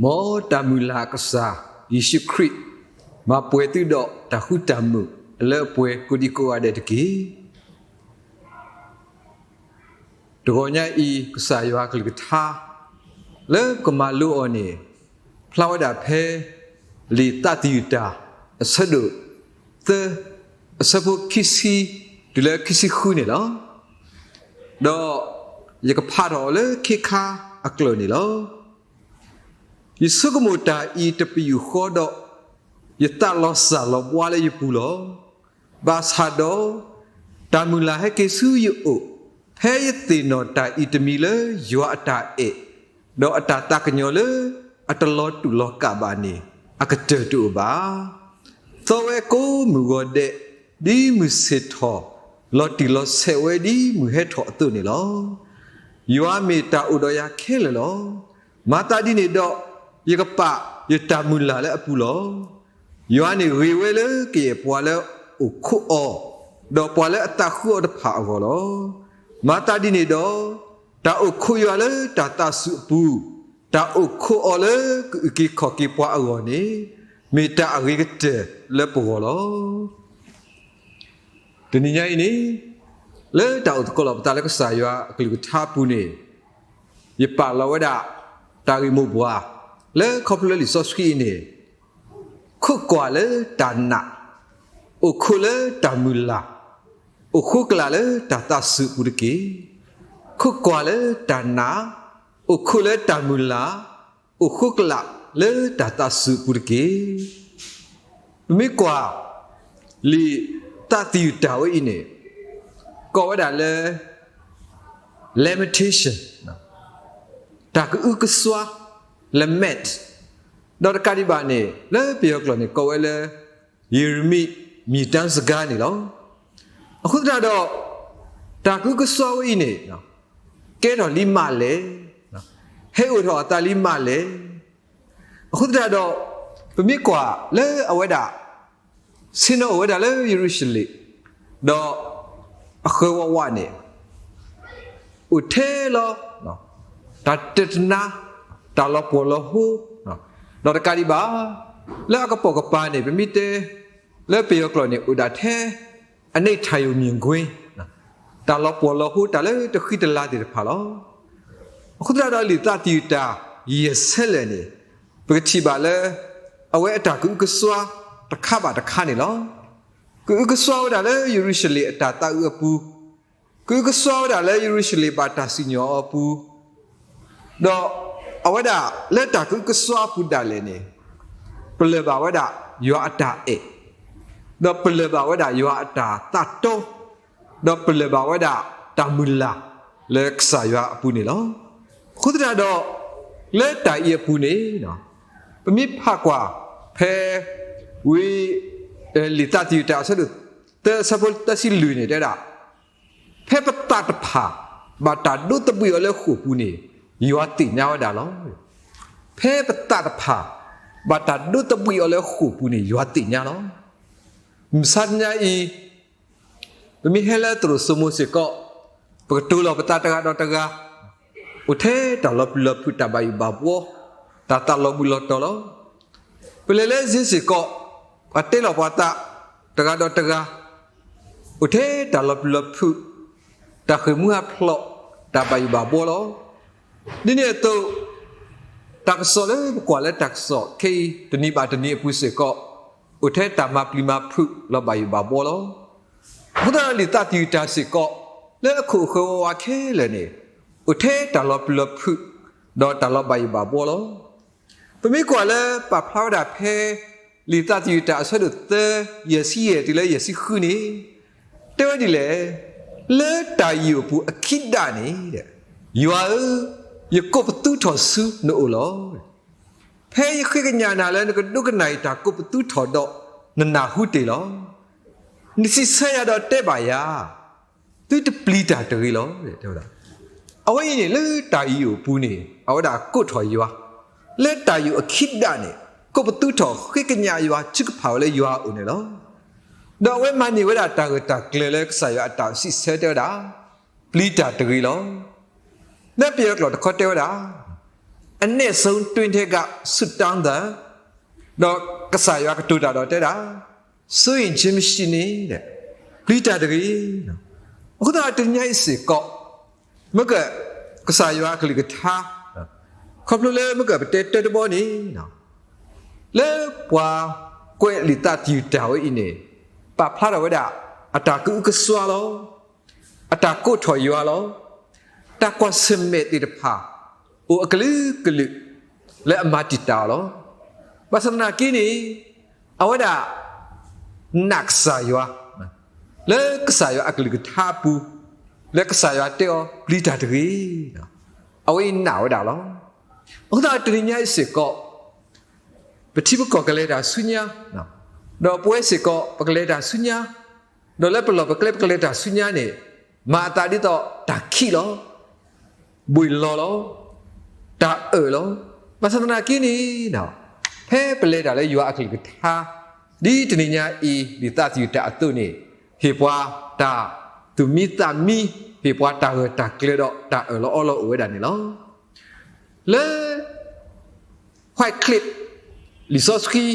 မ်တၢ်မုၢ်လၢ်အကစၢ် ယ့ၣ်ၡူးခရံာ် မၤပှဲၤသုဒီးတၢ်ဃူတၢ်မုာ်လၢအပှဲၤကိးဒံကိးဂၤဒဲးတက့ၢ်. တဂီၤညါအံၤ ကစၢ်ယွၤအကလုၢ်ကထါ လၢပကမၤလိအီၤန့ၣ် ဖျါဝဲဒၣ်ဖဲ လံာ်သးသယုၢ်တၢ် အဆၢဒိၣ်သၢ အဆၢဖိခံဆံ တုၤလၢခံဆံဃုန့ၣ်လီၤ. ဒီးယကဖးထီၣ်အီၤလၢခ့ခါအကျိာ်န့ၣ်လီၤ. ယဆိကမိၣ်တၢ်အံၤတပယူာ်ဃီဒီး, ယသးလီၤစၢ်လီၤဘှါလၢယပူၤလီၤ. ဘၣ်ဆၣ်ဒီး, တၢ်မုၢ်လၢ်ဟဲက့ၤဆူယအိၣ်, ဖဲယသ့ၣ်နီၣ်တၢ်အံၤတမံၤလၢယွၤအတၢ်အဲၣ်, ဒီးအတၢ်သးကညီၤလၢအတလီၤတူာ်လီၤကာ်ဘၣ်န့ၣ် အကတၢၢ်တအိၣ်ဘၣ်. သီဝဲကိးမုၢ်ဂီၤဒဲး, ဒ်မုၢ်ဆ့ၣ်ထီၣ်, လီၤတံၢ်လီၤဆဲးဝဲဒ်မုၢ်ဟဲထီၣ်အသိးန့ၣ်လီၤ. ယွၤမ့ၢ်တၢ်အိၣ်ဒီးယၤခဲလၢာ်လီၤ. မၤသးဒ်န့ၣ်ဒီး, ယကပာ်ယတၢ်မုၢ်လၢ်လၢအပူၤလီၤ. ယွၤန့ၣ်ဂ့ၤဝဲလၢကယဲၢ်ပှၤလၢအအိၣ်ခိးအီၤ, ဒီးပှၤလၢအသးဃုအီၤတဖၣ်အဂီၢ်လီၤ. မၤသးဒ်န့ၣ်ဒီး, တၢ်အိၣ်ခိးယွၤလၢတၢ်သးစူၤအပူၤ, တၢ်အိၣ်ခိးအီၤလၢကအုၣ်က့ၤခီၣ်က့ၤပှၤအဂီၢ်န့ၣ်, မ့ၢ်တၢ်အဂ့ၤကတၢၢ်လၢပဂီၢ်လီၤ. တနံၤညါအံၤန့ၣ်, လၢတၢ်အိၣ်သကိးလီၤပသးလၢကစၢ်ယွၤအကလုၢ်ကထါအပူၤန့ၣ်, ယပာ်လီၤဝဲဒၣ် တၢ်ဂ့ၢ်မိၢ်ပှၢ် လၢခီဖျိလၢလံာ်စီဆှံအံၤန့ၣ်, ခိးကွၢ်လၢတၢ်နာ်, အိၣ်ခိးလၢတၢ်မုၢ်လၢ်, အိၣ်ဃိကလာ်လၢတၢ်သးစူၤအပူၤတက့ၢ်. ခိးကွၢ်လၢတၢ်နာ်, အိၣ်ခိးလၢတၢ်မုၢ်လၢ်, အိၣ်ဃိကလာ်လၢတၢ်သးစူၤအပူၤတက့ၢ်. ပမ့ၢ်ကွၢ် လံာ်သးသယုၢ်တၢ်ဝဲအံၤန့ၣ်, ကိးဝဲဒၣ်လၢ lamentation, တၢ်ကအုကစွါ, lament, ဒီးတကးဒံးဘၣ်န့ၣ် လၢပယီၤကျိာ်န့ၣ် ကိးဝဲလၢ ယံးရမံယၤ မြည်တမ်းစကား န့ၣ်လီၤ. အဃိသတးဒီး, တၢ်ကအုကစွါဝဲအံၤန့ၣ်, ကဲထီၣ်လံမးလဲၣ်, ဟဲအိၣ်ထီၣ်အသးလံမးလဲၣ်. အဃိသတးဒီး, ပမ့ၢ်ကွၢ်လၢအဝဲဒၣ် ဆ့ၣ်နီၤအိၣ်ဝဲဒၣ်လၢယရူၤၡလ့ၣ်, ဒီးအဃၢၤဝးဝးန့ၣ် အိၣ်ထဲလီၤ တၢ်တတနါ, တၢ်လီၤပှီၢ်လီၤဟိ, ဒီးတကးဒံးဘၣ်, လၢအကပိာ်ကပၤန့ၣ် ပမ့ၢ်တဲ လၢပယီၤကျိာ်န့ၣ် အိၣ်ဒၣ်ထဲ အနိဋ္ဌာရုံမြင်ကွင်း, တၢ်လီၤပှီၢ်လီၤဟိ တၢ်လၢတဃံတလၤသ့ၣ်တဖၣ်လီၤ. အဃိသတးဒီး လံာ်သးသယုၢ်တၢ် ယဲၢ်ဆၢလၢာ်န့ၣ်, ပကထံၣ်ဘၣ်လၢ အဝဲအတၢ်ကအုကစွါတခါဘၣ်တခါန့ၣ်လီၤ. ကအုကစွါဝဲဒၣ်လၢယရူၤၡလ့ၣ်အတၢ်သးအုးအပူၤ, ကအုကစွါဝဲဒၣ်လၢယရူၤၡလ့ၣ်ဘၣ်တၢ်စံၣ်ညီၣ်အီၤအပူၤ, ဒီးအဝဲဒၣ်လၢတၢ်ကအုကစွါအပူၤဒၣ်လဲာ်န့ၣ်, ပလၢၢ်ဘၣ်ဝဲဒၣ်ယွၤအတၢ်အဲၣ်, ဒီးပလၢၢ်ဘၣ်ဝဲဒၣ်ယွၤအတၢ်သးတီ, ဒီးပလၢၢ်ဘၣ်ဝဲဒၣ်တၢ်မုၢ်လၢ်လၢကစၢ်ယွၤအပူၤန့ၣ်လီၤ. အဃိသတးဒီး, လၢတၢ်အံၤအပူၤန့ၣ်, ပမ့ၢ်ဖးကွၢ်ဖဲ ဝံ လံာ်သးသယုၢ်တၢ်အဆၢဒိၣ်သၢ အဆၢဖိသၢဆံလွံၢ်န့ၣ် တဲဝဲဒၣ်, ဖဲပသးတဖၣ် ဘၣ်တၢ်ဒိးသဘှံးအီၤလၢဃိာ်ပူၤန့ၣ်, ယွၤသ့ၣ်ညါဝဲဒၣ်လီၤ. ဖဲပသးတဖၣ် ဘၣ်တၢ်ဒိးသဘှံးအီၤလၢဃိာ်ပူၤန့ၣ် ယွၤသ့ၣ်ညါလီၤ. မုၢ်ဆါတနံၤအံၤ, ပမ့ၢ်ဟဲလၢသရိာ်စိမိၤစ့ၢ်ကီး, ပကတိၤလီၤပသးတဂၤဒီးတဂၤ, အိၣ်ထဲတၢ်လီၤပျံၤလီၤဖုး တၢ်ဘၣ်ယိၣ်ဘၣ်ဘှီ, တၢ်သးလီၤဘှံးလီၤတီၤလီၤ. ပလဲၤလၢစ့စ့ၢ်ကီး, ပှၤတဲလီၤပှၤသး တဂၤဒီးတဂၤ, အိၣ်ထဲတၢ်လီၤပျံၤလီၤဖုး, တၢ်ဃ့ၢ်မှံဟးဖျိး, တၢ်ဘၣ်ယိၣ်ဘၣ်ဘှီလီၤ. ဒ်န့ၣ်အသိး, တၢ်ကစီၣ်လၢပကွၢ်လၢတၢ်ကစီၣ်ခဲအံၤ တနံၤဘၣ်တနံၤအပူၤစ့ၢ်ကီး, အိၣ်ထဲတၢ်မၤပျံၤမၤဖုးလီၤ ဘၣ်ယိၣ်ဘၣ်ဘှီလီၤ. အဃိသတးဒီး လံာ်သးသယုၢ်တၢ်စ့ၢ်ကီး, လၢအခိၣ်အဃၢၤဝးဝးခဲလၢာ်န့ၣ်, အိၣ်ထဲတၢ်လီၤပျံၤလီၤဖုး, ဒီးတၢ်လီၤဘၣ်ယိၣ်ဘၣ်ဘှီလီၤ. ပမ့ၢ်ကွၢ်လၢပာ်ဖျါဝဲဒၣ်ဖဲ လံာ်သးသယုၢ်တၢ်အဆၢဒိၣ်သၢ ယဲၢ်ဆံယဲၢ်တုၤလၢယဲၢ်ဆံဃုန့ၣ်, တဲဝဲဒ်လဲၣ်, လၢတၢ်ယိာ်ပူၤအခံဒၣ်န့ၣ်, ယွၤဧၢ, ယကိးပသူထီၣ်ဆူနအိၣ်လီၤ. ဖဲယဃ့ကညးနၤလၢနကဒိကနၣ်ယတၢ်ကိးပသူထီၣ်ဒီး, နနၢ်ဟူတ့ၢ်လီၤ. နစံးဆၢယၤဒီးတဲဘၣ်ယၤ, သုတပျံၤတၢ်တဂ့ၤလီၤ. အဝဲအံၤန့ၣ် လၢတၢ်ယိာ်အပူၤန့ၣ် အဝဲဒၣ်ကိးထီၣ်ယွၤ, လၢတၢ်ယိာ်အခံဒၣ်န့ၣ် ကိးပသူထီၣ်ဃ့ကညးယွၤ ထုကဖၣ်ဝဲလၢယွၤအအိၣ်န့ၣ်လီၤ. ဒီးအဝဲမၤန့ၢ်ဝဲဒၣ်တၢ်ဂၢၢ်တၢ်ကျၢၤလၢကစၢ်ယွၤအတၢ်စံးဆၢတဲဝဲဒၣ်, ပျံၤတၢ်တဂ့ၤလီၤ. လၢပယီၤကျိာ်တခီတဲဝဲဒၣ်, အနဲၣ်ဆိတွ့ထဲက ဆူတၢ်သၢ, ဒီးကစၢ်ယွၤကတိၤတၢ်ဒီးတဲဒၣ်, စိယံၣ်ကၠ့မ့ၢ်ဆံးန့ၣ်, ပျံၤတၢ်တဂ့ၤ. အဃိသတးတနံၤညါအံၤစ့ၢ်ကီး, မ့ၢ်က, ကစၢ်ယွၤအကလုၢ်ကထါ, ခီဖျိလၢမ့ၢ်ကပတဲတၢတဘီန့ၣ်, လၢပှၤကွဲးလံာ်သးသယုၢ်တၢ်ဝဲအံၤန့ၣ်, ပာ်ဖျါထီၣ်ဝဲဒၣ်, အတၢ်ကအုကစွါလီၤ. အတၢ်ကိးထီၣ်ယွၤလီၤ. တၢ်ကွၢ်ဆၢၣ်မဲာ်သ့ၣ်တဖၣ်, အိၣ်အကလုာ်ကလုာ်, လၢအမၤတံာ်တာ်အီၤလီၤ. ဘၣ်ဆၣ်သနာ်က့န့ၣ်, အဝဲဒၣ်, နာ်ကစၢ်ယွၤ, လၢကစၢ်ယွၤအကလုၢ်ကထါအပူၤ, လၢကစၢ်ယွၤတဲအီၤပျံၤတၢ်တဂ့ၤ, အဝဲအံၤနာ်ဝဲဒၣ်လီၤ. အဃိသတးတနံၤညါအံၤစ့ၢ်ကီး, ပထံပကီၢ်ကလဲၤတၢ်ဆူညါ, ဒီးပဝဲစ့ၢ်ကီးပကလဲၤတၢ်ဆူညါ, ဒီးလၢပလီၢ်ပကျဲပကလဲၤတၢ်ဆူညါန့ၣ်, မၤအသးဒ်သိးတၢ်ခံးလီၤ. ဘှံးလီၤလီၤ. တၢ်အၢၣ်လီၤ. ဘၣ်ဆၣ်သနာ်က့န့ၣ်, ဖဲပလဲၤတၢ်လၢယွၤအကလုၢ်ကထါ, ဒ်တနံၤညါအံၤ လံာ်သးသယုၢ်တၢ်အသိးန့ၣ်, ဟ့ၣ်ပှၤတၢ်သူၣ်မံသးမံ, ဟ့ၣ်ပှၤတၢ်ဂၢၢ်တၢ်ကျၢၤဒီးတၢ်အၢၣ်လီၤအီလီၤအိၣ်ဝဲဒၣ်န့ၣ်လီၤ. လၢ Wycliffe လံာ်စီဆှံ,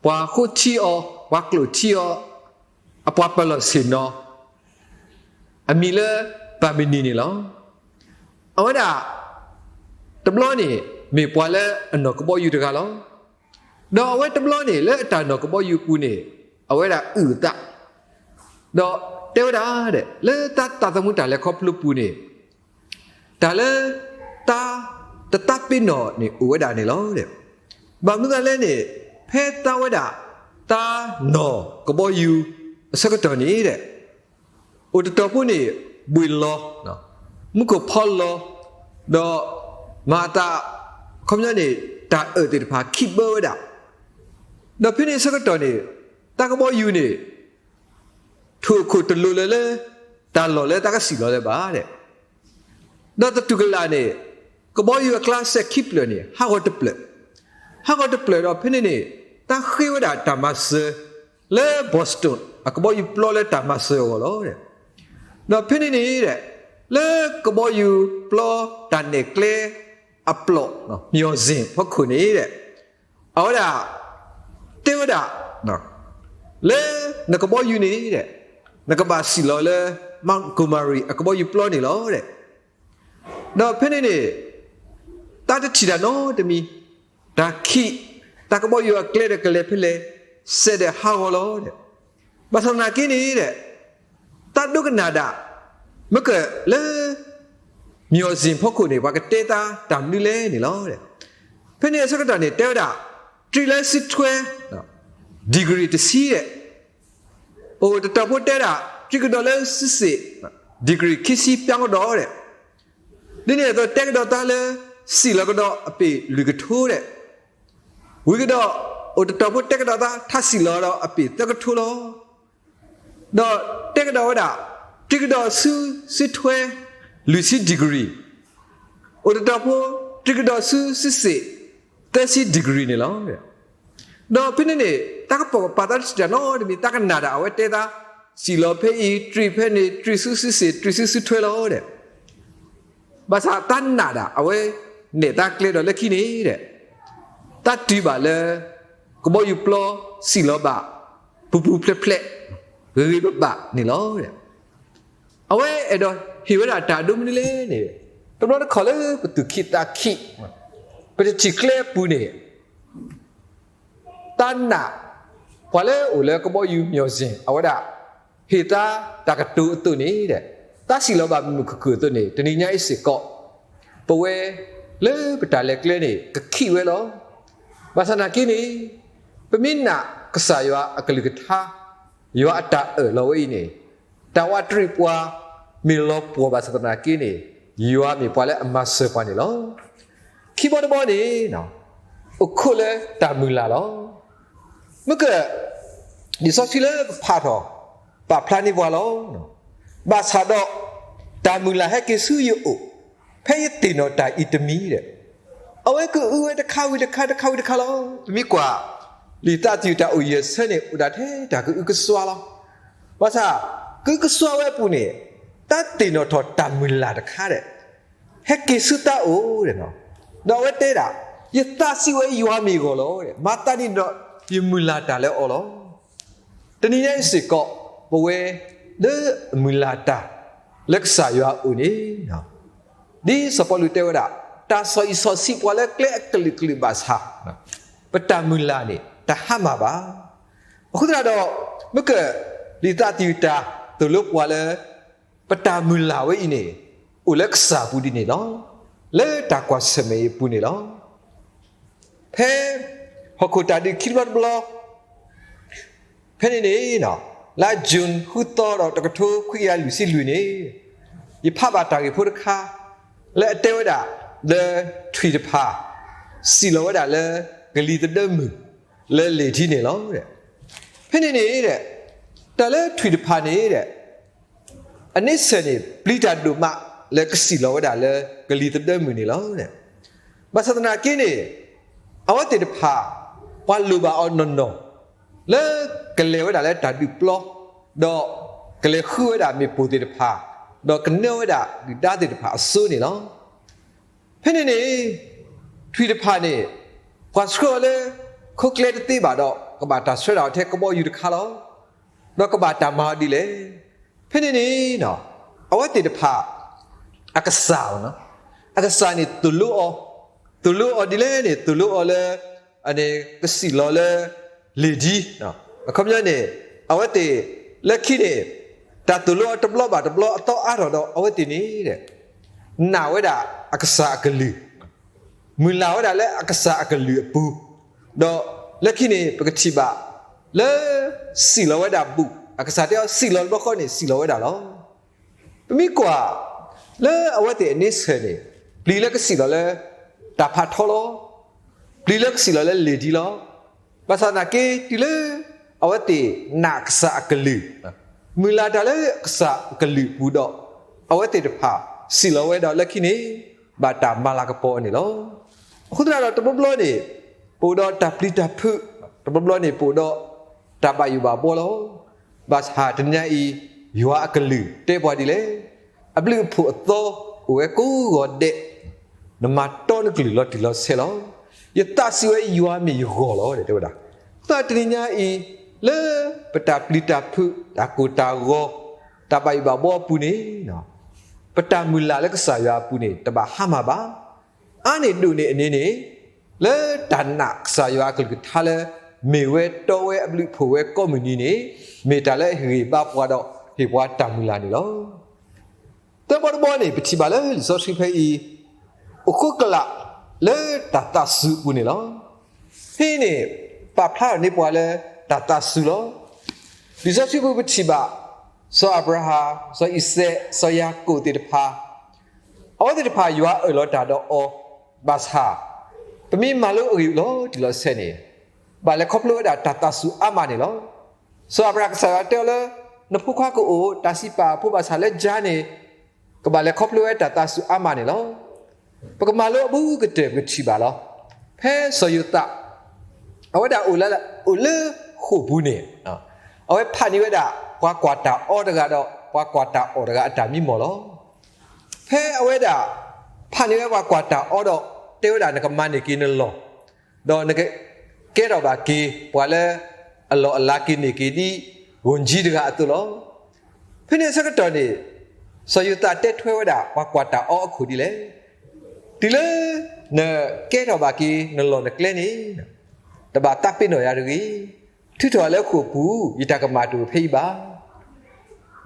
ပှၤဃိထံအီၤ, ပှၤကျိာ်ထံအီၤ, အပှၤပၢၤလီၢ်ဆ့ၣ်နီၤ, အမံၤလၢ Parmenion န့ၣ်လီၤ. အဝဲဒၣ်, တဘျီန့ၣ်, မ့ၢ်ပှၤလၢအနီၢ်ကဘီယူၤတဂၤလီၤ. ဒီးအဝဲတဘျီန့ၣ် လၢအတၢ်နီၢ်ကဘီယူၤအပူၤန့ၣ်, အဝဲဒၣ်အုၣ်အသး, ဒီးတဲဝဲဒၣ်, လၢတၢ်သးသမူတၢ်လဲၤခီဖျိပူၤန့ၣ်, တၢ်လၢ တၢ်တသးပ့ၤနီၣ်န့ၣ်အိၣ်ဝဲဒၣ်န့ၣ်လီၤ. ဘၣ်မနုၤလဲၣ်န့ၣ်, ဖဲတၢ်ဝဲဒၣ်, တၢ်နီၢ်ကဘီယူၤအဆၢကတီၢ်န့ၣ်, အိၣ်တတီၤဖိန့ၣ်, ဘှံးလီၤ, မူခိၣ်ဖီလီၤ, ဒီး, မၤအသး, အခီပညီန့ၣ်, တၢ်အၢၣ်သ့ၣ်တဖၣ်ခံးဘၢဝဲဒၣ်, ဒီးဖဲန့ၣ်အဆၢကတီၢ်န့ၣ်, တၢ်ကဘီယူၤန့ၣ် ထိၣ်အခိၣ်တလိၤလၢၤလၢ တၢ်လီၢ်လၢတၢ်ကစံၣ်လီၤလၢၤဘၣ်. ဒီးသတူၢ်ကလာ်န့ၣ်, ကဘီယူၤအကျါစဲၤခံဖျၢၣ်န့ၣ် ဟးဂီၤတဖျၢၣ်, ဟးဂီၤတဖျၢၣ်ဒီးဖဲန့ၣ်န့ၣ်, တၢ်ဃ့ဝဲဒၣ်တၢ်မၤစၢၤ, လၢ Boston အကဘီယူၤပျီလၢတၢ်မၤစၢၤအဂီၢ်လီၤ. ဒီးဖဲန့ၣ်န့ၣ်, လၢကဘီယူၤပျီတၢ်နဲၣ်ကျဲအပျီၢ်, မျော်စင် ဖီခိၣ်န့ၣ်, အဝဲဒၣ်, တဲဝဲဒၣ်, လၢနကဘီယူၤန့ၣ်, နကဘၣ်စံၣ်လီၤလၢ Montgomery အကဘီယူၤပျီန့ၣ်လီၤ. ဒီးဖဲန့ၣ်န့ၣ်, တၢ်တထံၣ်တၢ်နီတမံၤ, တၢ်ခံး, တၢ်ကဘီယူၤအကျဲဒီးကလဲၤဖဲလဲၣ်, စဲးဒီးဟးဂီၤလီၤ. ဘၣ်ဆၣ်သနာ်က့န့ၣ်, တၢ်ဒိကနၣ်ဒၣ်, မ့ၢ်ကလၢ မျော်စင် ဖီခိၣ်န့ၣ် ပှၤကတဲတၢ်တၢ်မနုၤလဲၣ်န့ၣ်လီၤ. ဖဲန့ၣ်အဆၢကတီၢ်န့ၣ် တဲဝဲဒၣ်, တြံးလၢစုထွဲ degree တဆံ, အိၣ်တတီၤဖိတဲဒၣ်, တြံးကဒီးလၢစုစ့ၣ် degree ခံဆံ ပၠီကဒီး, ဒ်န့ၣ်အသိးတဲကဒီးတၢ်လၢ စံၣ်လီၤကဒီးအပ့ၢ်လွံၢ်ကထိဒီး, ဝံၤကဒီး, အိၣ်တတီၤဖိတဲကဒီးတၢ် ထါစံၣ်လီၤဒီးအပ့ၢ်သၢကထိလီၤ. ဒီးတဲကဒီးဝဲဒၣ်, တြံးကဒီးဆူစုထွဲ လွံၢ်ဆံ degree, အိၣ်တတီၤဖိ, တြံးကဒီးဆူစုစ့ၣ် သၢဆံ degree န့ၣ်လီၤ. ဒီးဖဲန့ၣ်န့ၣ် တၢ်ကပိာ်ကပၤတၢ်တထံၣ်တၢ်နီတမံၤ တၢ်ကနၣ်ဒၣ်အဝဲတဲတၢ်, စံၣ်လီၤဖဲအံၤ တြံးဖဲန့ၣ် တြံးဆူစုစ့ၣ် တြံးဆူစုထွဲလီၤ. ဘၣ်ဆၣ်တၢ်နာ်ဒၣ်အဝဲ, နဲၣ်တၢ်ကျဲဒီးလၢခံန့ၣ်, တၢ်တုၤဘၣ်လၢ ကဘီယူၤပျီ စံၣ်လီၤဘၣ်, ပူၤပူၤဖျဲးဖျဲး, ဂ့ၤဂ့ၤဘၣ်ဘၣ်န့ၣ်လီၤ. အဝဲအဲၣ်ဒိးဟ့ၣ်ဝဲဒၣ်တၢ်ဒိမနုၤလဲၣ်န့ၣ်, တဘျီတခီၣ်လၢပသူၣ်ခံးသးခံး, ပတထံၣ်ကျဲအပူၤန့ၣ်, တၢ်နာ်, ပှၤလၢအိၣ်လၢကဘီယူၤ မျော်စင် အဝဲဒၣ်, ဟ့ၣ်တၢ်တၢ်ကတိၤအသိးန့ၣ်, တၢ်စံၣ်လီၤဘၣ်မုာ်မုာ်ခုၣ်ခုၣ်အသိးန့ၣ် တနံၤညါအံၤစ့ၢ်ကီး, ပဝဲ, လၢပတၢ်လဲၤကျဲန့ၣ် ကခံးဝဲလီၤ. ဘၣ်ဆၣ်သနာ်က့န့ၣ်, ပမ့ၢ်နာ်ကစၢ်ယွၤအကလုၢ်ကထါ, ယွၤအတၢ်အၢၣ်လီၤဝဲအံၤန့ၣ်, တၢ်ဝးတရံးပှၤ, မ့ၢ်လီၤပှီၢ်ဘၣ်ဆၣ်သနာ်က့န့ၣ်, ယွၤမ့ၢ်ပှၤလၢအမၤစၢၤပှၤန့ၣ်လီၤ. ခံဘီတဘီန့ၣ်, အိၣ်ခိးလၢတၢ်မုၢ်လၢ်လီၤ. မ့ၢ်က, လံာ်စီဆှံလၢပဖးထီၣ်, ပာ်ဖျါန့ၢ်ပှၤလီၤ. ဘၣ်ဆၣ်ဒီး, တၢ်မုၢ်လၢ်ဟဲက့ၤဆူယအိၣ်, ဖဲယသ့ၣ်နီၣ်တၢ်အံၤတမံၤဒီး, အဝဲကအုဝဲတခါဝံၤတခါ တခါဝံၤတခါလီၤ. ပမ့ၢ်ကွၢ်, လံာ်သးသယုၢ်တၢ်အိၣ်ယဲၢ်ဆၢန့ၣ် အိၣ်ဒၣ်ထဲတၢ်ကအုကစွါလီၤ. ဘၣ်ဆၣ်, ကအုကစွါဝဲအပူၤန့ၣ်, တၢ်သ့ၣ်နီၣ်ထီၣ်တၢ်မုၢ်လၢ်တခါဒီး, ဟဲက့ၤဆူတၢ်အိၣ်ဒီး, ဒီးအဝဲတဲဒၣ်, ယသးစံးဝဲယွၤမ့ၢ်ဂီၤလီၤ, မၤသးဒ်န့ၣ်ဒီး ယမုၢ်လၢ်တၢ်လၢအီၤလီၤ. တနံၤညါအံၤစ့ၢ်ကီး ပဝဲလၢအမုၢ်လၢ်တၢ်လၢကစၢ်ယွၤအအိၣ်န့ၣ်, ဒ်စီၤပီလူးတဲဝဲဒၣ်, တၢ်ဆီၣ်အံၣ်ဆီၣ်ဆံးပှၤလၢကျဲအကလုာ်ကလုာ်ဘၣ်ဆၣ်, ပတၢ်မုၢ်လၢ်န့ၣ် တဟါမၢ်ဘၣ်. အဃိသတးဒီး မ့ၢ်က ဒ်သးသယုၢ်တၢ်သိၣ်လိပှၤလၢ ပတၢ်မုၢ်လၢ်ဝဲအံၤန့ၣ် အိၣ်လၢကစၢ်အပူၤဒ်န့ၣ်လီၤ. လၢတၢ်ကွၢ်ဆၢၣ်မဲာ်အံၤအပူၤန့ၣ်လီၤ. ဖဲ ဟီၣ်ခိၣ်တၢ်ဒုးခံတဘျီတဘျီ ဖဲန့ၣ်န့ၣ်, လါ June ဃုသီဒီးတကထိခွံကယၤလွံၢ်ဆံလွံၢ်န့ၣ်, ယဖးဘၣ်တၢ်ဂ့ၢ်ဖိတခါ လၢအတဲဝဲဒၣ် လၢထွံၣ်တဖၣ် စံၣ်လီၤဝဲဒၣ်လၢ ကလံၤသဒၢမုၢ် လၢလ့ၢ်ထံန့ၣ်လီၤ. ဖဲန့ၣ်န့ၣ်, တၢ်လၢထွံၣ်တဖၣ်န့ၣ် အန့ဆၢၣ်န့ၣ် ပျံၤတၢ်ဒိၣ်မးလၢကစံၣ်လီၤဝဲဒၣ်လၢကလံၤသဒၢမုၢ်န့ၣ်လီၤ. ဘၣ်ဆၣ်သနာ်က့န့ၣ်, အဝဲသ့ၣ်တဖၣ် ပှၤလိၣ်ဘၣ်အီၤနီၢ်နီၢ် လၢကလဲၤဝဲဒၣ်လၢတၢ်ဒုးပျီ, ဒီးကလဲၤဃုဝဲဒၣ်မ့ၣ်ပိၢ်သ့ၣ်တဖၣ်, ဒီးကနၢဝဲဒၣ်ဒုၣ်ဒါသ့ၣ်တဖၣ်အစိန့ၣ်လီၤ. ဖဲန့ၣ်န့ၣ်, ထွံၣ်တဖၣ်န့ၣ် ပှၤဆှၢအီၤလၢ ခိကျဲတသ့ဘၣ်ဒီး ကဘၣ်တၢ်ဆှၢဒၣ်အီၤထဲကဘီယူၤတခါလီၤ. ဒီးကဘၣ်တၢ်မၤအီၤဒ်လဲၣ်. ဖဲန့ၣ်န့ၣ်, အဝဲသ့ၣ်တဖၣ် အကစၢ်, အကစၢ်န့ၣ်သိၣ်လိအီၤ, သိၣ်လိအီၤဒ်လဲၣ်န့ၣ် သိၣ်လိအီၤလၢ ကစံၣ်လီၤလၢ လ့ၢ်ဒံ, အခီပညီန့ၣ်, အဝဲသ့ၣ် လၢခံန့ၣ် တၢ်သိၣ်လိအီၤတဘျီဘၣ်တဘျီအသီအါထီၣ်ဒီး အဝဲသ့ၣ်န့ၣ် နာ်ဝဲဒၣ်အကစၢ်အကလုၢ်, မုၢ်လၢ်ဝဲဒၣ်လၢအကစၢ်အကလုၢ်အပူၤ, ဒီးလၢခံန့ၣ် ပကထံၣ်ဘၣ် လၢ စံၣ်လီၤဝဲဒၣ်ဘူၣ်, အကစၢ်တဲအီၤစံၣ်လီၤတဘျီဃီန့ၣ် စံၣ်လီၤဝဲဒၣ်လီၤ. ပမ့ၢ်ကွၢ် လၢအဝဲသ့ၣ်အန့ဆၢၣ်န့ၣ် ပျံၤလၢကစံၣ်လီၤလၢ တၢ်ဖးထီလီၤ. ပျံၤလၢကစံၣ်လီၤလၢလ့ၢ်ဒံလီၤ. ဘၣ်ဆၣ်သနာ်က့ တုၤလၢ အဝဲသ့ၣ်နာ်ကစၢ်အကလုၢ်, မုၢ်လၢ်တၢ်လၢကစၢ်အကလုၢ်အပူၤဒီး အဝဲသ့ၣ်တဖၣ် စံၣ်လီၤဝဲဒီးလၢခံန့ၣ် ဘၣ်တၢ်မၤလၤကပီၤအီၤန့ၣ်လီၤ. အဃိသတးဒီးတဘျီဘျီန့ၣ် ပအိၣ်ဒီးတၢ်ပျံၤတၢ်ဖုး, တဘျီဘျီန့ၣ် ပအိၣ်ဒီး တၢ်ဘၣ်ယိၣ်ဘၣ်ဘှီလီၤ. ဘၣ်ဆၣ်တနံၤညါအံၤ ယွၤအကလုၢ်တဲပှၤဒ်လဲၣ်, အဘျုးအဖှိၣ်အသီ အိၣ်ဝဲကိးဂီၤဒဲး, နမၤတီနကလုၢ်လီၤတံၢ်လီၤဆဲးလီၤ. ယသးစံးဝဲယွၤမ့ၢ်ယဂီၢ်လီၤ တဲဝဲဒၣ်. အဃိသတးတနံၤညါအံၤ လၢပတၢ်ပျံၤတၢ်ဖုး တၢ်ကိၢ်တၢ်ဂီၤ တၢ်ဘၣ်ယိၣ်ဘၣ်ဘှီအပူၤန့ၣ် ပတၢ်မုၢ်လၢ်လၢကစၢ်ယွၤအပူၤန့ၣ် တဘၣ်ဟါမၢ်ဘၣ်. အါန့ၢ်ဒိၣ်န့ၢ်အန့ၣ်န့ၣ် လၢတၢ်နာ်ကစၢ်ယွၤအကလုၢ်ကထါလၢ မ့ၢ်ဝဲတီဝဲအဘျုးအဖှိၣ်ဝဲကိးမုၢ်နံၤန့ၣ် မ့ၢ်တၢ်လၢအဟ့ၣ်ဂံၢ်ဘါပှၤဒီးဟ့ၣ်ပှၤတၢ်မုၢ်လၢ်န့ၣ်လီၤ. သၢဘီတဘီန့ၣ် ပထံၣ်ဘၣ်လၢလံာ်စီဆှံဖဲအံၤ အိၣ်ဃိကလာ် လၢတၢ်သးစူၤအပူၤန့ၣ်လီၤ. ဖဲအံၤန့ၣ် ပာ်ဖျါထီၣ်န့ၢ်ပှၤလၢတၢ်သးစူၤလီၤ. လံာ်စီဆှံပူၤပထံၣ်ဘၣ် စီၤအၤဘြၤဟၣ်, စီၤအံၤစဲး, စီၤယၤကိာ်သ့ၣ်တဖၣ် အဝဲသ့ၣ်တဖၣ်ယွၤအၢၣ်လီၤတၢ်ဒီးအီၤ, ဘၣ်ဆၣ် ပမ့ၢ်မၤလိအဂ့ၢ်လီၤတံၢ်လီၤဆဲးန့ၣ် ဘၣ်လဲၤခီဖျိဝဲဒၣ်တၢ်သးစူၤအါမးန့ၣ်လီၤ. စီၤအၤဘြၤဟၣ်ကစၢ်ယွၤတဲအီၤလၢ နဖိခွါကအိၣ် တၢ်စံးပာ်အဖိဘၣ်ဆၣ်လၢယၤန့ၣ် ကဘၣ်လဲၤခီဖျိဝဲတၢ်သးစူၤအါမးန့ၣ်လီၤ. ပကမၤလိအဘူးကတၢၢ်ပကထံၣ်ဘၣ်လီၤ. ဖဲစီၤယိၤသး အဝဲဒၣ်အိၣ်လၢ အိၣ်လၢဃိာ်ပူၤန့ၣ် အဝဲဖးန့ၢ်ဝဲဒၣ် ပှၤကွၢ်တၢ်အီတဂၤဒီး ပှၤကွၢ်တၢ်အီၣ်တဂၤအတၢ်မံမီၢ်လီၤ. ဖဲအဝဲဒၣ် ဖးန့ၢ်ဝဲပှၤကွၢ်တၢ်အီဒီး တဲဝဲဒၣ်နကမၤန့ၢ်က့ၤနလီၢ် ဒီးနက ကဲထီၣ်ဘၣ်က့ၤ ပှၤလၢ အလီၢ်အလၤက့ၤန့ၢ်က့ၤဒ် ဂိၢ်ကၠံတဂၤအသိးလီၤ. ဖဲန့ၣ်အဆၢကတီၢ်န့ၣ် စီၤယိၤသးတဲထွဲဝဲဒၣ် ပှၤကွၢ်တၢ်အီအခိၣ်ဒ်လဲၣ်. တုၤလၢ နကဲထီၣ်ဘၣ်က့ၤ နလီၢ်နကျဲန့ၣ် တဘၣ်သးပ့ၤနီၣ်ယၤတဂ့ၤ. ထုးထီၣ်လၢဃိာ်ပူၤ ယတၢ်ကမၣ်တအိၣ်ဖဲအံၤဘၣ်.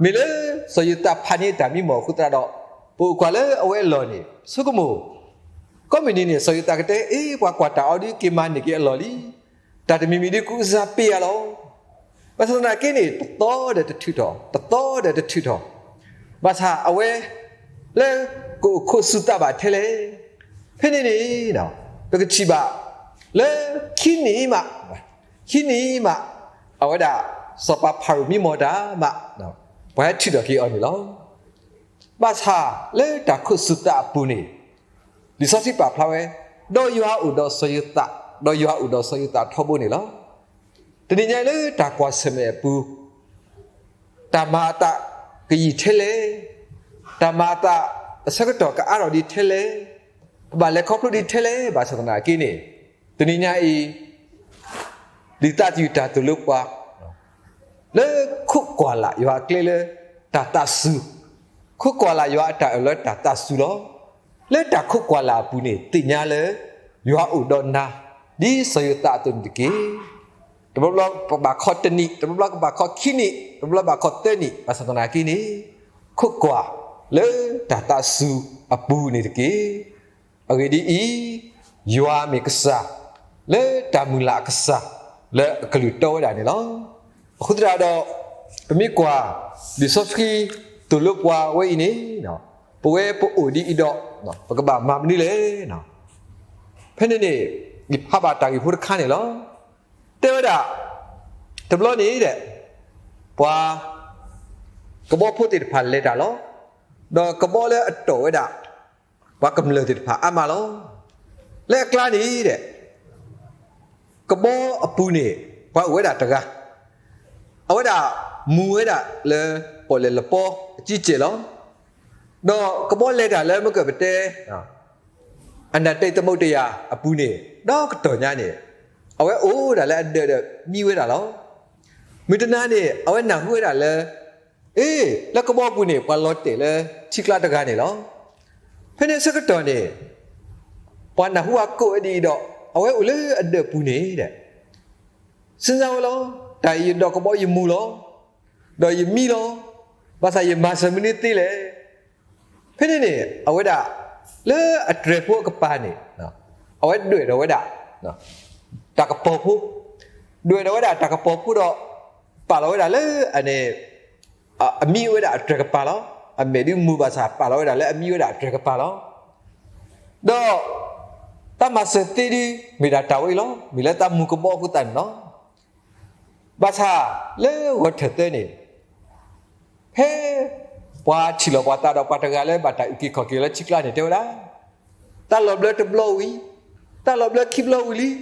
မ့ၢ်လၢ စီၤယိၤသးဖးန့ၢ်တၢ်မံမီၢ်အဃိသတးဒီး ပအိၣ်ကွၢ်လၢအဝဲအလီၢ်န့ၣ် ဆိကမိၣ် ကိးမုၢ်နံၤန့ၣ် စီၤယိၤသးကတဲ အ့ ပှၤကွၢ်တၢ်အီဒုးက့ၤမၤန့ၢ်က့ၤအလီၢ်လံ. တၢ်တမံၤမံၤဒုးကအုကစွါပ့ၤယၤလီၤ. ဘၣ်ဆၣ်သနာ်က့န့ၣ် တသီဒီးတထုးထီၣ်, တသီဒီးတထုးထီၣ်. ဘၣ်ဆၣ်အဝဲ လၢ ကအိၣ်ခိးစူၤသးဘၣ်ထဲလဲၣ်. ဖဲန့ၣ်န့ၣ် ပကထံၣ်ဘၣ် လၢ ခံနံၤမး, ခံနံၤမး အဝဲဒၣ် စီၤပၤဖၤရိၤမံမီၢ်တၢ်မး ပှၤဟဲထုးထီၣ်က့ၤအီၤန့ၣ်လီၤ. ဘၣ်ဆၣ်လၢတၢ်ခိးစူၤသးအပူၤန့ၣ် လံာ်စီဆှံပာ်ဖျါဝဲ ဒီးယွၤအိၣ်ဒီးစီၤယိၤသး, ဒီးယွၤအိၣ်ဒီးစီၤယိၤသးထီဘိန့ၣ်လီၤ. တနံၤညါလၢတၢ်ကွၢ်ဆၢၣ်မဲာ်အပူၤ တၢ်မၤအသးကယံာ်ထဲလဲၣ်, တၢ်မၤအသးအဆၢကတီၢ်ကအါထီၣ်ဒံးထဲလဲၣ်, ပဘၣ်လဲၤခီဖျိဒ်ထဲလဲၣ်ဘၣ်ဆၣ်သနာ်က့န့ၣ်, တနံၤညါအံၤ ဒ်သးသယုၢ်တၢ်သိၣ်လိပှၤ လၢခိးကွၢ်လၢ်ယွၤအကျဲလၢ တၢ်သးစူၤ, ခိးကွၢ်လၢ်ယွၤအတၢ်အၢၣ်လီၤလၢတၢ်သးစူၤလီၤ. လၢတၢ်ခိးကွၢ်လၢ်အပူၤန့ၣ် သ့ၣ်ညါလၢ ယွၤအိၣ်ဒီးနၤ ဒ်စီၤယိၤသးအသိးန့ၣ်တက့ၢ်. တဘျီဘျီပဘၣ်ခီတနံၣ်, တဘျီဘျီကဘၣ်ခီခံနံၣ်, တဘျီဘၣ်ခီသၢနံၣ်, ဘၣ်ဆၣ်သနာ်က့န့ၣ် ခိးကွၢ်လၢတၢ်သးစူၤအပူၤန့ၣ်တက့ၢ်. အဂ့ၢ်ဒ်အံၤ, ယွၤမ့ၢ်ကစၢ် လၢတၢ်မုၢ်လၢ်အကစၢ် လၢအကလုၢ်တီဝဲဒၣ်န့ၣ်လီၤ. အဃိသတးဒီး ပမ့ၢ်ကွၢ် လံာ်စီဆှံသိၣ်လိပှၤဝဲအံၤန့ၣ်, ပဝဲပအိၣ်ဒ်အံၤဒီး ပကဘၣ်မၤမနုၤလဲၣ်. ဖဲန့ၣ်န့ၣ် ယဖးဘၣ်တၢ်ဂ့ၢ်ဖိတခါန့ၣ်လီၤ. တဲဝဲဒၣ် တဘျီန့ၣ်ဒီး ပှၤကဘီဖိသ့ၣ်တဖၣ်လဲၤတၢ်လီၤ. ဒီးကဘီလၢအတီၢ်ဝဲဒၣ် ပှၤကမျၢၢ်သ့ၣ်တဖၣ်အါမးလီၤ. လၢအကျါန့ၣ်ဒီး ကဘီအပူၤန့ၣ် ပှၤအိၣ်ဝဲဒၣ်တဂၤ, အဝဲဒၣ်မူဝဲဒၣ်လၢ ပီၣ်လဲၣ်လပီအကံကဲးလီၤ. ဒီးကဘီလဲၤတၢ်လၢမ့ၢ်ကပတဲ အနံတံသမုဒ္ဒရာအပူၤန့ၣ် ဒီးကတီၢ်ညါန့ၣ် အဝဲအိၣ်ဒၣ်လၢအဒၢးဒီးမံဝဲဒၣ်လီၤ. မုၢ်တနၤန့ၣ် အဝဲနၢ်ဟူဝဲဒၣ်လၢ အ့ လၢကဘီပူၤန့ၣ် ပှၤလီၤတဲာ်လၢထံကျါတဂၤန့ၣ်လီၤ. ဖဲန့ၣ်ဆၢကတီၢ်န့ၣ် ပှၤနၢ်ဟူအကိးဝဲဒ်အံၤဒီး အဝဲအိၣ်လၢအဒၢးပူၤန့ၣ်ဒီး စံးစၢ်ဝဲလီၤ, တၢ်အံၤယဒိးကဘီယမူလီၤ. ဒီးယမံလီၤ. ဘၣ်ဆၣ်ယမၤစၢၤမနုၤသ့လဲၣ်. ဖဲန့ၣ်န့ၣ် အဝဲဒၣ် လၢအတြဲၤဖိအကပၤန့ၣ် အဝဲဒွဲၣ်ဒီးဝဲဒၣ် တၢ်ကပီၤဖိ, ဒွဲၣ်ဒီးဝဲဒၣ်တၢ်ကပီၤဖိဒီး ပာ်လီၤဝဲဒၣ်လၢ အမံဝဲဒၣ်အတြဲၤကပၤလီၤ. အမဲာ်ဒုးမူဘၣ်ဆၣ် ပာ်လီၤဝဲဒၣ်လၢအမံဝဲဒၣ်အတြဲၤကပၤလီၤ. ဒီး တၢ်မၤစၢၤသ့ဒုး မ့ၢ်ဒၣ်တၢ်ဝဲအံၤလီၤ. မ့ၢ်လၢတၢ်မူကဘီအဃိသတးန့ၣ်လီၤ. ဘၣ်ဆၣ်လၢဂီၤထၢၣ်သၢန့ၣ် ဖဲပှၤထံၣ်လိာ်ပှၤသးဒီးပှၤတဂၤလၢဘၣ်တၢ်အုၣ်က့ၤခီၣ်က့ၤလၢထံကျါန့ၣ် တဲဝဲဒၣ်, တၢ်လီၤဘျၢတဘျီဝံၤ, တၢ်လီၤဘျၢခံဘျီဝံၤလံ,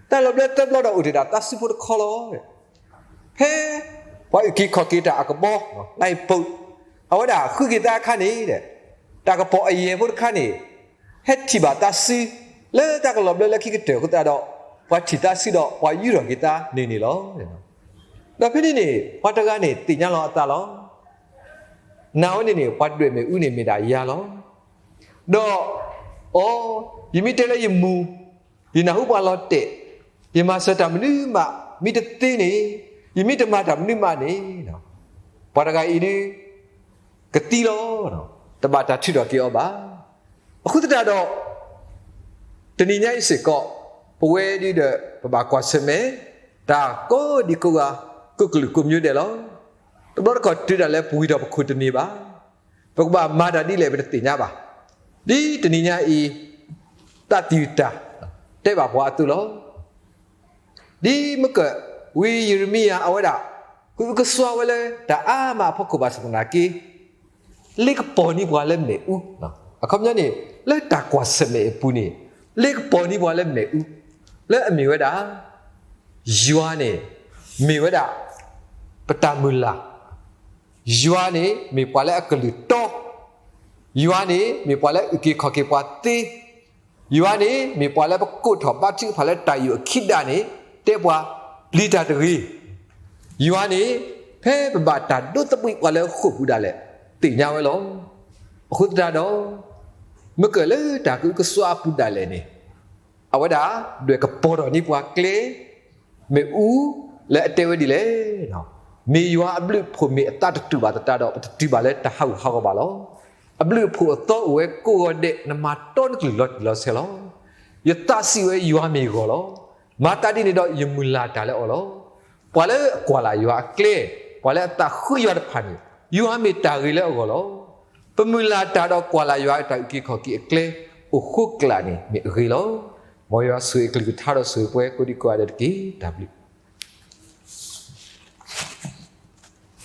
တၢ်လီၤဘျၢသၢဘျီဒီး အိၣ်တ့ၢ်ဒၣ်သးစုဖိတခီလီၤ. ဖဲပှၤအုၣ်က့ၤခီၣ်က့ၤတၢ်အကဘီ လၢပိာ် အဝဲဒၣ်ဃုက့ၤသးအခါန့ၣ်ဒီး တၢ်ကပီၤအယဲၢ်ဖိတခါန့ၣ် ဟဲထံၣ်ဘၣ်သးစု လၢတၢ်ကလီၤဘျၢလၢခံကတၢၢ်အဃိသတးဒီး ပှၤထံၣ်သးစုဒီးပှၤယူးထီၣ်က့ၤသးန့ၣ်န့ၣ်လီၤ. ဒီးဖဲန့ၣ်န့ၣ် ပှၤတဂၤန့ၣ်သ့ၣ်ညါလီၤအသးလီၤ. နာ်ဝဲန့ၣ်န့ၣ် ပှၤဒွဲၣ်မ့ၣ်အူန့ၣ်မ့ၢ်ဒၣ်ယၤလီၤ. ဒီး အိ ယမ့ၢ်တဲလၢယမူ ယနၢ်ဟူပှၤလီၤတဲာ်, ယမၤစၢၤတၢ်မနုၤမး မ့ၢ်တသ့န့ၣ်, ယမ့ၢ်တမၤတၢ်မနုၤမးန့ၣ် ပှၤတဂၤအံၤဒုး ကသံလီၤ. တဘၣ်တၢ်ထုးထီၣ်က့ၤအီၤဘၣ်. အဃိသတးဒီး တနံၤညါအံၤစ့ၢ်ကီး ပဝဲဒုးဒီး ပဘၣ်ကွၢ်ဆၢၣ်မဲာ် တၢ်ကိးဒံကိးဂၤ ကိးကလုာ်ကိးမံၤဒဲးလီၤ. တဘျီတခီၣ်တုၤဒၣ်လဲာ်ပဝံၤဒီးပခိၣ်တန့ၢ်ဘၣ်. ပကဘၣ်မၤတၢ်ဒ်လဲၣ်ပတသ့ၣ်ညါဘၣ်. ဒ်တနံၤညါအံၤ သးသယုၢ်တၢ် တဲဘၣ်ပှၤအသိးလီၤ. ဒ်မ့ၢ်က ဝံယံးရမံယၤအဝဲဒၣ် ကအုကစွါဝဲလၢတၢ်အါမးအဖီခိၣ်ဘၣ်ဆၣ်သနာ်က့ လ့ကပီၤန့ၢ်ပှၤလၢမ့ၣ်အူ, အခီပညီန့ၣ် လၢတၢ်ကွၢ်ဆၢၣ်မဲာ်အပူၤန့ၣ် လ့ကပီၤန့ၢ်ပှၤလၢမ့ၣ်အူ လၢအမ့ၢ်ဝဲဒၣ် ယွၤန့ၣ် မ့ၢ်ဝဲဒၣ် ပတၢ်မုၢ်လၢ်, ယွၤန့ၣ် မ့ၢ်ပှၤလၢအကလုၢ်တီ, ယွၤန့ၣ် မ့ၢ်ပှၤလၢအုၣ်က့ၤခီၣ်က့ၤပှၤသ့, ယွၤန့ၣ် မ့ၢ်ပှၤလၢပကိးထီၣ်ဘါထုကဖၣ်လၢတၢ်ယူးအခံဒၣ်န့ၣ် တဲပှၤပျံၤတၢ်တဂ့ၤ. ယွၤန့ၣ် ဖဲပဘၣ်တၢ်ဒိသဘှံးပှၤလၢဃိာ်ပူၤဒၣ်လဲာ် သ့ၣ်ညါဝဲလီၤ. အဃိသတးဒီး မ့ၢ်ကလၢတၢ်ကအုကစွါအပူၤဒၣ်လဲာ်န့ၣ် အဝဲဒၣ်ဒွဲၣ်ကပီၤထီၣ်န့ၢ်ပှၤကျဲ မ့ၣ်အူ လၢအတဲဝဲဒ်လဲၣ်, မ့ၢ်ယွၤအဘျုးအဖှိၣ်မ့ၢ်အသးတတူာ်ဘၣ်သတးဒီး ပတတုၤဘၣ်လၢတၢ်ဟးဂူာ်ဟးဂီၤဘၣ်လီၤ. အဘျုးအဖှိၣ်အသီအိၣ်ဝဲကိးဂီၤဒဲး နမၤတီနကလုၢ်လီၤတံၢ်လီၤဆဲးလီၤ. ယသးစံးဝဲယွၤမ့ၢ်ဂီၤလီၤ. မၤသးဒ်န့ၣ်ဒီး ယမုၢ်လၢ်တၢ်လၢအီၤလီၤ. ပှၤလၢအကွၢ်လၢ်ယွၤအကျဲ, ပှၤလၢအသးဃုယွၤတဖၣ်န့ၣ် ယွၤမ့ၢ်တၢ်ဂ့ၤလၢအဂီၢ်လီၤ. ပမုၢ်လၢ်တၢ်ဒီးကွၢ်လၢ်ယွၤအတၢ်အုၣ်က့ၤခီၣ်က့ၤအကျဲ အိၣ်ဃိကျးန့ၣ်မ့ၢ်အဂ့ၤလီၤ. မ်ယွၤဆိၣ်ဂ့ၤအကလုၢ်ကထါဒီးဆိၣ်ဂ့ၤပှၤကိးဒံကိးဂၤဒဲးတက့ၢ်. တၢ်ဘျုး